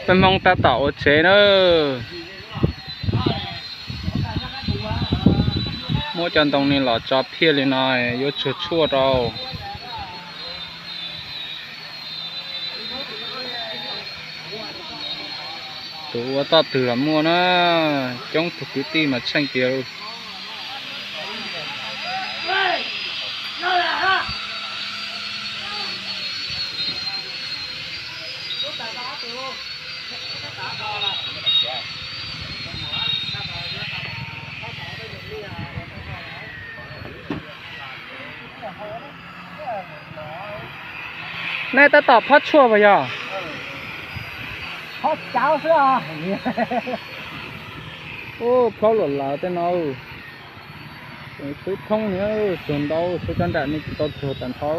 Peb Hmoob tab tom ua tsev na. Muab cov ntoo ni los tso phiaj li no, yuav tsuag tshuaj rau. Tus ua toj twg los muaj na, coob tug kwv tij mas tsheej tiag. Nej tab tom phob tshuaj puas yog? Phob cav xwb. Ub, phob luam lawm tej no. Xub thoob ni, tsuag ntau, xub cov nram ni tsis tau tsuag tag nrho.